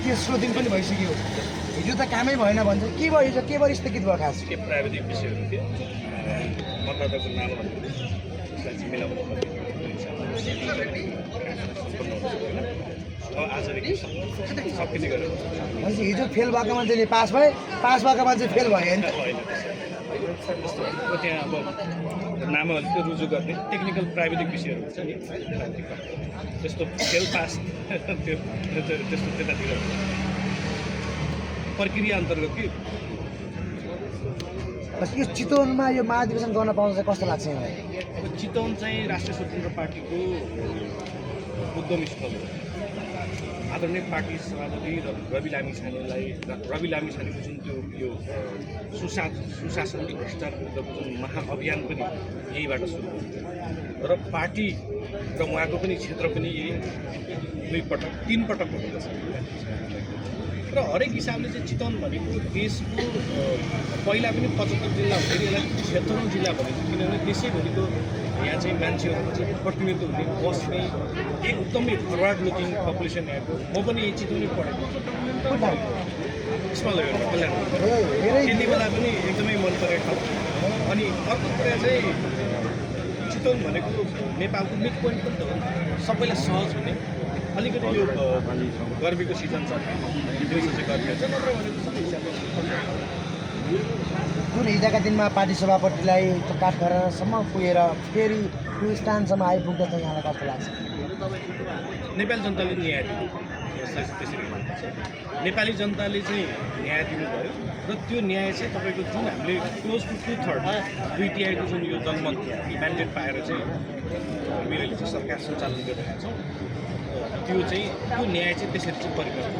तेस्रो दिन पनि भइसक्यो हिजो त कामै भएन भन्छ के भयो हिजो के परिस्थिति भयो खास के प्राविधिक विषयहरू थियो मतदाताको नामहरू त्यसलाई चाहिँ मिलाउनु पर्ने आजदेखि सबकिछ गरेर भनेपछि हिजो फेल भएको मान्छेले पास भएको मान्छे फेल भयो नि होइन त्यहाँ अब नामहरू चाहिँ रुजु गर्ने टेक्निकल प्राविधिक विषयहरू हुन्छ नि त्यस्तो फेल पास त्यस्तो त्यतातिर प्रक्रिया अन्तर्गत कि यो चितवनमा यो महाधिवेशन गर्न पाउँदा चाहिँ कस्तो लाग्छ यहाँलाई अब चितवन चाहिँ राष्ट्रिय स्वतन्त्र पार्टीको उद्यम स्थल हो आदरणीय पार्टी सभापति रवि लामिछानेको जुन त्यो यो सुशासन भ्रष्टाचार विरुद्धको जुन महाअभियान पनि यहीबाट सुरु हो र पार्टी र उहाँको पनि क्षेत्र पनि यही 3 पटक भएको छ र हरेक हिसाबले चाहिँ चितवन भनेको देशको पहिला पनि 75 जिल्ला हुँदाखेरि यसलाई 76औं जिल्ला भनेको किनभने देशैभरिको यहाँ चाहिँ मान्छेहरूको चाहिँ प्रतिनिधित्व हुने बस्ने एकदमै फरवर्ड लुकिङ पपुलेसन यहाँको म पनि यही चितवनै पढेको स्मल कल्याण त्यति बेला पनि एकदमै मन परेको ठाउँ अनि अर्को कुरा चाहिँ चितवन भनेको नेपालको मिड पोइन्ट पनि त हो सबैलाई सहज हुने अलिकति यो गर्मीको सिजन छ दिउँसो चाहिँ गर्मी हुन्छ नत्र भनेको सबै हिसाबले जुन हिजोका दिनमा पार्टी सभापतिलाई काठघरासम्म पुगेर फेरि त्यो स्थानसम्म आइपुग्दा चाहिँ यहाँलाई कस्तो लाग्छ नेपाली जनताले न्याय दिनु यसलाई चाहिँ त्यसरी भन्नुपर्छ नेपाली जनताले चाहिँ न्याय दिनुभयो र त्यो न्याय चाहिँ तपाईँको जुन हामीले क्लोज टु 2/3 दुईटिआईको जुन यो जनमत म्यान्डेट पाएर चाहिँ हामीले चाहिँ सरकार सञ्चालन गरिरहेका छौँ त्यो न्याय चाहिँ त्यसरी चाहिँ परिवर्तन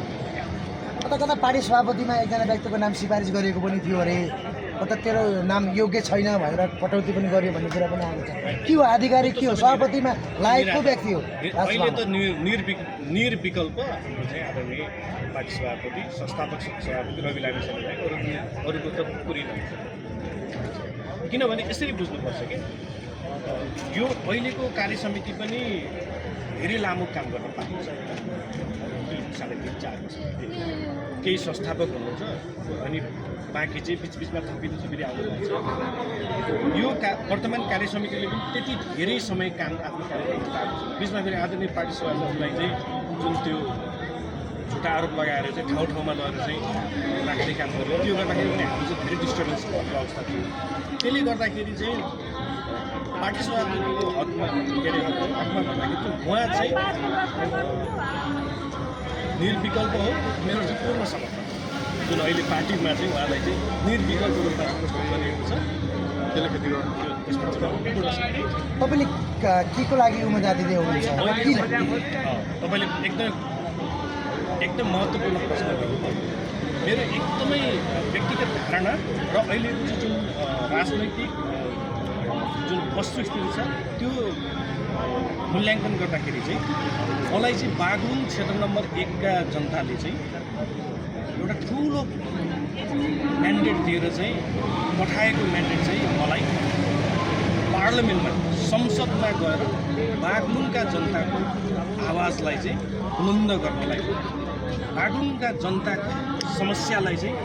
कता कता पार्टी सभापतिमा एकजना व्यक्तिको नाम सिफारिस गरिएको पनि थियो अरे कता तेरो नाम योग्य छैन भनेर कटौती पनि गर्यो भन्ने कुरा पनि आएको छ के हो आधिकारिक के हो सभापतिमा लागेको व्यक्ति हो अहिले त निर्विकल्प चाहिँ आदरणीय पार्टी सभापति संस्थापक सभापति रवि लामिछानेलाई अरूको त कुरै नहुन्छ किनभने यसरी बुझ्नुपर्छ कि यो अहिलेको कार्यसमिति पनि धेरै लामो काम गर्न पाइन्छ 3.5-4 वर्ष केही संस्थापक हुनुहुन्छ अनि बाँकी चाहिँ बिचबिचमा थपिँदै आउनुहुन्छ यो वर्तमान कार्यसमितिले पनि त्यति धेरै समय काम आफ्नो कार्यक्रम पाएको छ बिचमा फेरि आदरणीय पार्टी सभापतिलाई चाहिँ जुन त्यो झुटा आरोप लगाएर चाहिँ ठाउँमा लगेर चाहिँ राख्ने काम गर्यो त्यो गर्दाखेरि पनि हाम्रो चाहिँ धेरै डिस्टर्बेन्स भएको अवस्था थियो त्यसले गर्दाखेरि चाहिँ पार्टी सभापतिको हकमा के अरे हकमा भन्दाखेरि चाहिँ उहाँ चाहिँ निर्विकल्प हो मेरो चाहिँ पूर्ण समर्थन जुन अहिले पार्टीमा चाहिँ उहाँलाई चाहिँ निर्विकल्प रूपमा प्रस्तुत गरिएको छ त्यसले तपाईँले के को लागि उम्मेदवारी दिँदै हुनुहुन्छ तपाईँले एकदम महत्त्वपूर्ण प्रश्न गर्नुभयो मेरो एकदमै व्यक्तिगत धारणा र अहिलेको जुन राजनैतिक जुन वस्तुस्थिति छ त्यो मूल्याङ्कन गर्दाखेरि चाहिँ मलाई चाहिँ बागलुङ क्षेत्र नम्बर 1 का जनताले चाहिँ एउटा ठुलो म्यान्डेट दिएर चाहिँ पठाएको म्यान्डेट चाहिँ मलाई पार्लियामेन्टमा संसदमा गएर बागलुङका जनताको आवाजलाई चाहिँ बुलन्द गर्नलाई बागलुङका जनताको समस्यालाई चाहिँ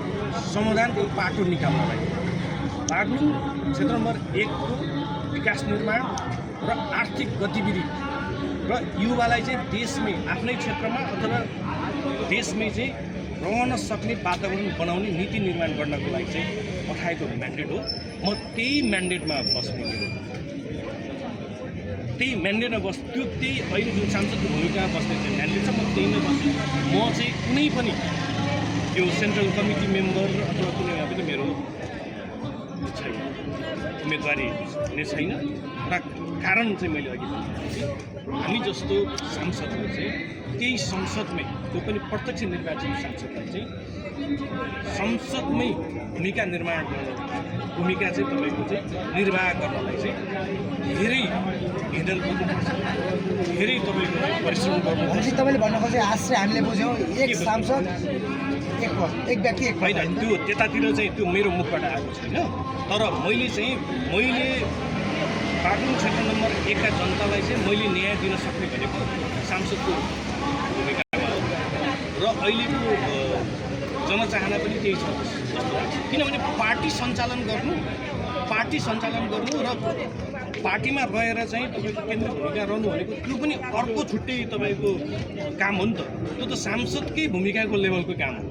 समाधानको बाटो निकाल्नलाई बागलुङ क्षेत्र नम्बर 1 को विकास निर्माण र आर्थिक गतिविधि र युवालाई चाहिँ देशमै आफ्नै क्षेत्रमा अथवा देशमै चाहिँ रहन सक्ने वातावरण बनाउने नीति निर्माण गर्नको लागि चाहिँ पठाएको म्यान्डेट हो म त्यही म्यान्डेटमा बस्ने त्यही म्यान्डेटमा बस्छु त्यही अहिले जुन सांसदको भूमिकामा बस्ने चाहिँ म्यान्डेट छ म त्यहीमै बस्छु म चाहिँ कुनै पनि यो सेन्ट्रल कमिटी मेम्बर अथवा कुनैमा पनि मेरो छैन उम्मेदवारी हुने छैन र कारण चाहिँ मैले अघि भनेको हामी जस्तो सांसदहरू चाहिँ त्यही संसदमै जो पनि प्रत्यक्ष निर्वाचित सांसदलाई चाहिँ संसदमै भूमिका निर्माण गर्न भूमिका चाहिँ तपाईँको चाहिँ निर्वाह गर्नलाई चाहिँ धेरै हिँडल गर्नुपर्छ धेरै तपाईँको परिश्रम गर्नुपर्छ तपाईँले भन्नु खोजेको आश्रय हामीले बुझ्यौँ एक सांसद एक व्यक्ति एक होइन त्यो त्यतातिर चाहिँ त्यो मेरो मुखबाट आएको छैन तर मैले बागलुङ क्षेत्र नम्बर 1 का जनतालाई चाहिँ मैले न्याय दिन सक्ने भनेको सांसदको भूमिकामा हो र र अहिलेको जनचाहना पनि त्यही छ जस्तो लाग्छ। किनभने पार्टी सञ्चालन गर्नु र पार्टीमा रहेर चाहिँ तपाईँको केन्द्रीय भूमिका रहनु भनेको त्यो पनि अर्को छुट्टै तपाईँको काम हो नि त। त्यो त सांसदकै भूमिकाको लेभलको काम हो।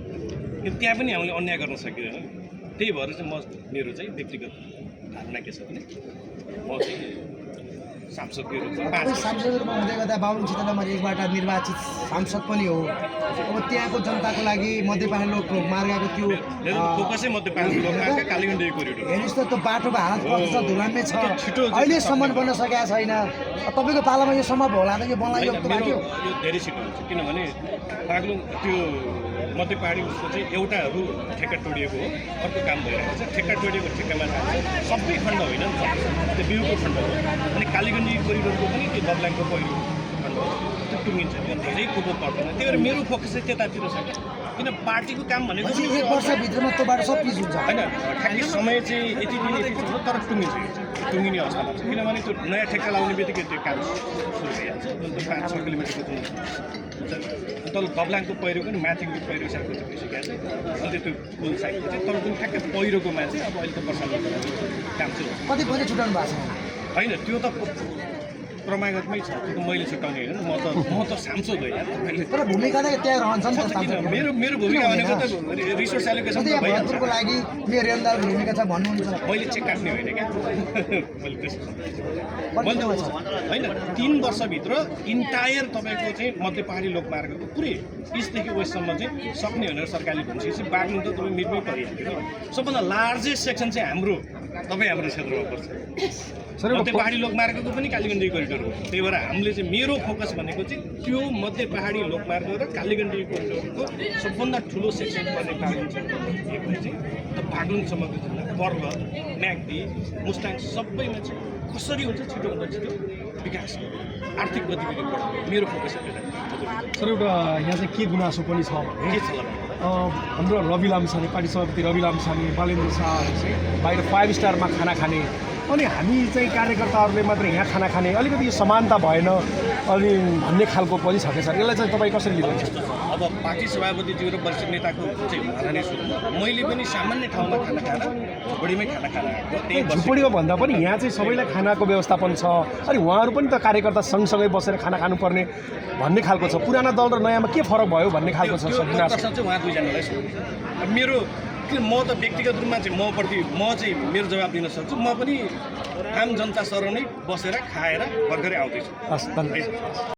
त्यहाँ पनि हामीले अन्याय गर्न सकिँदैन। त्यही भएर चाहिँ मेरो चाहिँ व्यक्तिगत धारणा के छ भने म चाहिँ सांसदको रूपमा सांसद रूपमा हुँदै गर्दा बाबुल क्षेत्रलाई एकबाट निर्वाचित सांसद पनि हो। अब त्यहाँको जनताको लागि मध्य पहाडी लोक मार्गको त्यो फोकसै मध्य पहाडी लोकमार्ग कालीगण्डी कोरिडोर हेर्नुहोस् त, त्यो बाटोको हालत कस्तो छ, धुलाम्य छ, अहिलेसम्म बन्न सकेको छैन। तपाईँको पालामा यो सम्भव होला त? यो बन्ला यो यो धेरै छिटो हुन्छ। किनभने बागलुङ त्यो मध्य पहाडी उसको चाहिँ एउटा ठेक्का तोडिएको हो, अर्को काम भइरहेको छ। ठेक्का तोडिएको ठेक्कामा सबै खण्ड होइन नि त, त्यो बिउको खण्ड हो। अनि कालीगण्डी कोरिडोरको पनि त्यो दबलाङको पहिरो खण्ड हो, त्यो टुङ्गिन्छ। त्यो धेरै कुरो पर्दैन। त्यही भएर मेरो फोकस चाहिँ त्यतातिर छ। किन पार्टीको काम भनेको एक वर्षभित्रमा त्यो बाटो सब पिच हुन्छ होइन। ठ्याक्कै समय चाहिँ यति दिन यति छ, तर टुङ्गिन्छ, टुङ्गिने अवस्थामा छ। किनभने त्यो नयाँ ठेक्का लाउने बित्तिकै त्यो काम सुरु भइहाल्छ। त्यो 5-6 किलोमिटरको जुन तल दबलाङको पहिरो पनि माथिको पहिरो साइडको चाहिँ भइसकेको छ। अन्त त्यो पुल साइडको चाहिँ तर जुन ठ्याक्कै पहिरोकोमा चाहिँ अब अहिले त वर्षाले काम चाहिँ कति कति छुट्याउनु भएको छ? होइन, त्यो त क्रमागतमै छ। त्यो त मैले छुट्याउने होइन। म त सांसद होइन। तर भूमिका त त्यहाँ रहन्छ नि त। मेरो भूमिका भनेको त रिसोर्स एलोकेसन त भइहाल्छ। भरतपुरको लागि मेरो रेलदारको भूमिका छ भन्नुहुन्छ। मैले चेक काट्ने होइन क्या। मैले त्यस्तो होइन। 3 वर्षभित्र इन्टायर तपाईँको चाहिँ मध्य पहाडी लोकमार्गको पुरै इस्टदेखि वेस्टसम्म चाहिँ सक्ने भनेर सरकारले भनिसकेपछि बाग्लुङ त तपाईँ मिरमै परिहाल्यो। सबभन्दा लार्जेस्ट सेक्सन चाहिँ हाम्रो क्षेत्रमा पर्छ। मध्य पहाडी लोकमार्गको पनि कालीगण्डी कोरिडोर हो। त्यही भएर हामीले चाहिँ मेरो फोकस भनेको चाहिँ त्यो मध्य पहाडी लोकमार्ग र कालीगण्डी कोरिडोरको सबभन्दा ठुलो सेक्सन पर्ने बाग्लुङ क्षेत्रको चाहिँ त बाग्लुङसम्मको जिल्ला पर्वत, म्याग्दी, मुस्ताङ सबैमा चाहिँ कसरी हुन्छ छिटोभन्दा छिटो विकास, आर्थिक गतिविधि बढाउने मेरो फोकस हो। सर एउटा यहाँ चाहिँ के गुनासो पनि छ भने के छ हाम्रो रवि लाम्छाने पार्टी सभापति रवि लाम्छाने बालेन्द्र शाहहरू चाहिँ बाहिर 5 स्टारमा खाना खाने, अनि हामी चाहिँ कार्यकर्ताहरूले मात्र यहाँ खाना खाने, अलिकति यो समानता भएन अनि भन्ने खालको पनि छ कि सर? यसलाई चाहिँ तपाईँ कसरी लिनुहुन्छ? अब पार्टी सभापतिज्यू र वरिष्ठ नेताको चाहिँ भनाइ नै सुन्नु। मैले पनि सामान्य ठाउँमा खाना खाएर झुपडीमै खाना त्यही झुपडीमा भन्दा पनि यहाँ चाहिँ सबैलाई खानाको व्यवस्थापन छ। अनि उहाँहरू पनि त कार्यकर्ता सँगसँगै बसेर खाना खानुपर्ने भन्ने खालको छ। पुराना दल र नयाँमा के फरक भयो भन्ने खालको छ। प्रश्न चाहिँ उहाँ दुईजनालाई सोध्नु। मेरो म त व्यक्तिगत रूपमा चाहिँ म चाहिँ मेरो जवाब दिन सक्छु। म पनि आम जनता सर नै बसेर खाएर भर्खरै आउँदैछु। हस्, धन्यवाद।